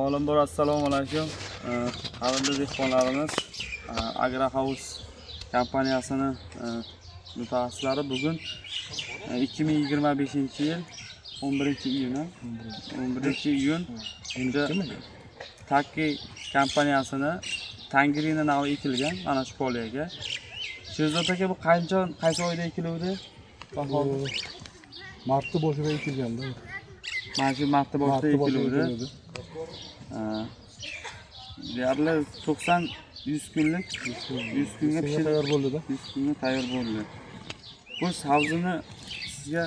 Avvalambor assalomu alaykum. Qadrli dehqonlarimiz, Agro House kompaniyasini mutaxassislari bugun 2025 yil 11 iyun, 11 iyun Taki kompaniyasini Tangerina navi ekilgan mana shu polyaga. Sherzod aka, bu qachon, qaysi oyda ekiluvdi? Bahorda. Bu martni boshida ekilganda. Mana shu martda boshida Martni boshida ekiluvdi. ekiluvdi. Deyarli 90 100 kunlik, 100 kunga Senga pishirib tayyor bo'ldi-da. 100 kunga tayyor bo'ldi. Bu sabzini sizga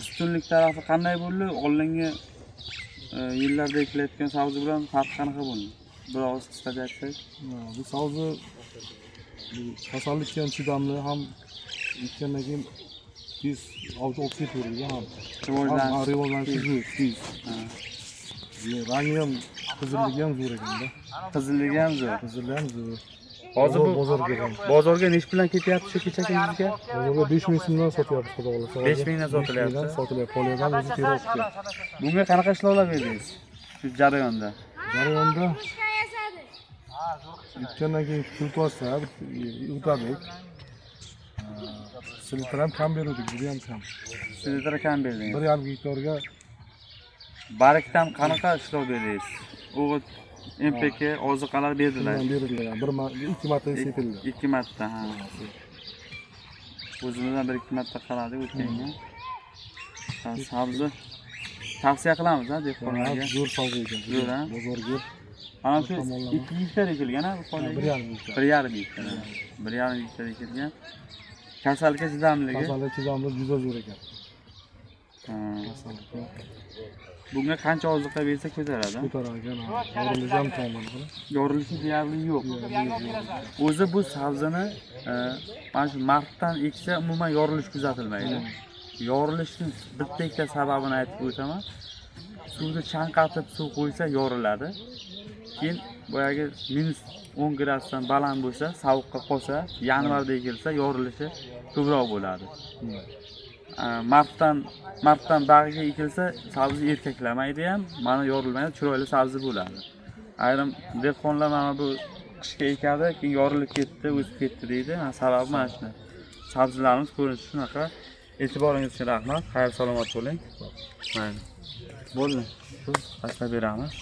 ustunlik tarafi qanday bo'ldi? Oldingi yillarda ekilayotgan sabzi bilan farqi qanaqa bo'ldi? Bir og'iz qisqacha aytsak. Ha, bu sabzi, bu kasallikka ham chidamli, ham ekkandan keyin tez olib ketaveradi ham. Rivojlanish. Ha, rivojlanishi zo'r, tez. Ha. Rangi ham, qizilligi ham zo'r ekanda. Qizilligi ham zo'r. Qizilli ham zo'r. Hozir bu Bozorga ham. Bozorga nechi puldan ketyapti shu kecha kunduzga? Bozorga 5000 so'mdan sotyapmiz, xudo xohlasa. 5000 dan sotilyapti. 5000 dan sotilyapti. Polyadan o'zi teryapti. Bunga qanaqa ishlovlar berdingiz shu jarayonda? Jarayonda ekkandan keyin kultuvasa o'tadik. Selitra ham kam beruvdik, juda ham kam. Selitra kam berdingiz. 1,5 gektarga. Barikdan qanaqa ishlov berdingiz? O'g'it, NPK oziqalar berdilar. Shundan berilgan. Bir, ikki marta sepildi. Ikki marta, ha. O'zimizdan bir ikki marta qaradik o'tganga. Ha, sabzi tavsiya qilamiz, ha, dehqonlarga. Zo'r savdo ekan. Zo'r, ha? Bozorga. Mana shu Tomonlama. 2 gektar ekilgan, ha, bu polyaga? 1,5 gektar. 1,5 gektar. 1,5 gektar ekilgan. Kasallikka chidamligi. Kasallik chidamli, juda zo'r ekan. Ha. Kasallikka Bunga qancha oziqa bersa ko'taradi, ha? ko'tarar ekan. Ha. Yorilishi ham tomon. Yorilishi deyarli yo'q. O'zi bu sabzini mana shu martdan eksa, umuman yorilish kuzatilmaydi. Yorilishni bitta ikkita sababini aytib o'taman. Suvni chanqatib suv qo'ysa, yoriladi. Keyin boyagi -10 gradusdan baland bo'lsa, sovuqqa qolsa, yanvarda ekilsa, yorilishi ko'proq bo'ladi. Martdan bag'riga ekilsa, sabzi erkaklamaydi ham, mana yorilmaydi, chiroyli sabzi bo'ladi. Ayrim dehqonlar mana bu qishga ekadi, keyin yorilib ketdi, o'sib ketdi deydi. Mana sababi mana shunda. Sabzilarimiz ko'rinishi shunaqa. E'tiboringiz uchun rahmat. Xayr salomat bo'ling. Mayli. Bo'ldi. Tashlab beramiz.